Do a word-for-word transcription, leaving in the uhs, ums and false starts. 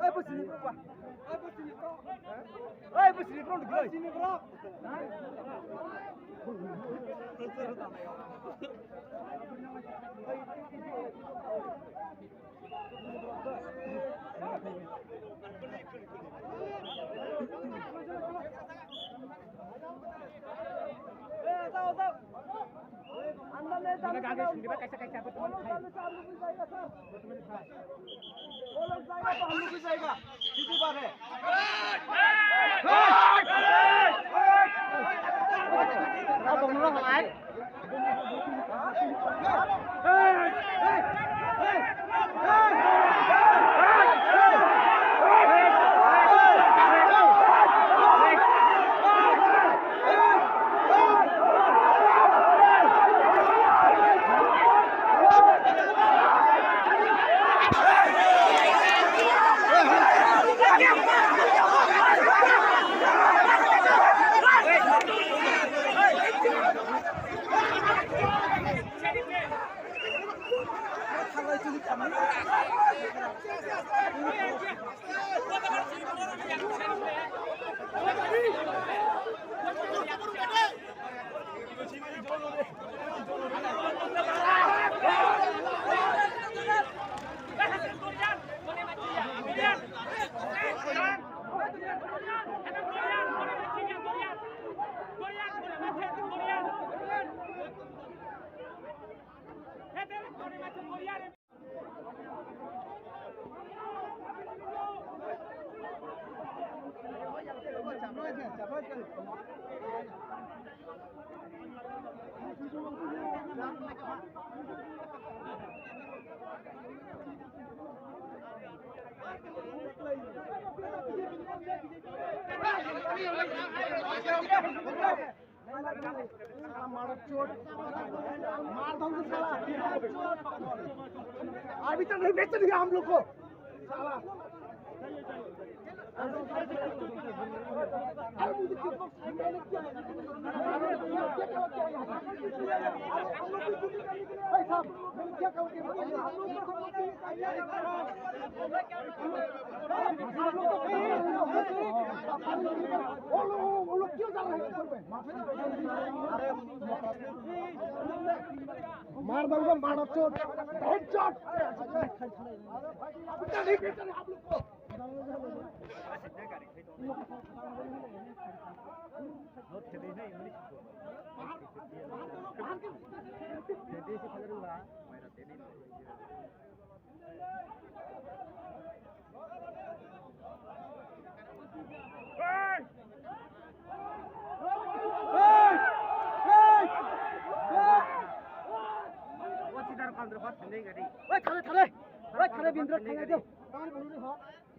Ai, bo sini bro ba. Ai, bo sini bro. Ai, bo sini bro, gilai. Sini bro. मार दो, मार दो, साला। अभी तो नहीं बेच दिया हम लोग को, साला। अरे मुझे क्यों, मैंने क्या, मैंने क्या, क्या किया यहाँ? अरे हम लोग भी दुखी करने के लिए, भाई साहब, मैंने क्या गलती की? हम लोग को वो लोग, वो लोग क्यों जा रहे हैं ऊपर पे? मार दूंगा, मारो चोट, हेड चोट। अभी तो नहीं बेच रहे आप लोग को। Oi, khare, khare. Oi, khare, Bindra, khare, khare.